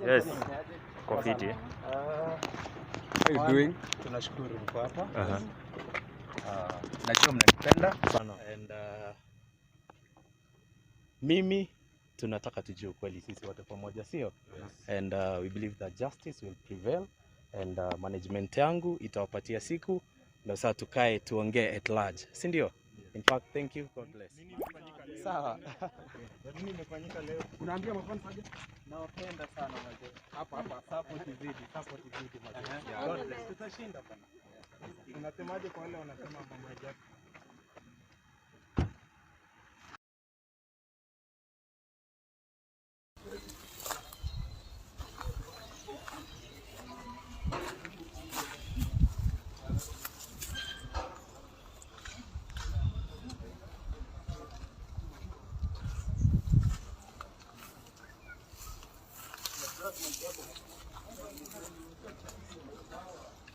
Yes. Kwa fiti. How you doing? Tunashukuru mko hapa. Aha. Najua mnanipenda and mimi tunataka tujue ukweli sisi wote pamoja, sio? Yes. And we believe that justice will prevail and management yangu itawapatia siku ndio sasa tukae tuongee at large, si ndio? In fact, thank you. God bless. Sawa. Unaambia mafans aje? Nawapenda sana mazee. Hapa hapa. Support izidi, support izidi mazee. God bless. Tutashinda bana. Unasemaje kwa wale wanasema mambo ya Jack?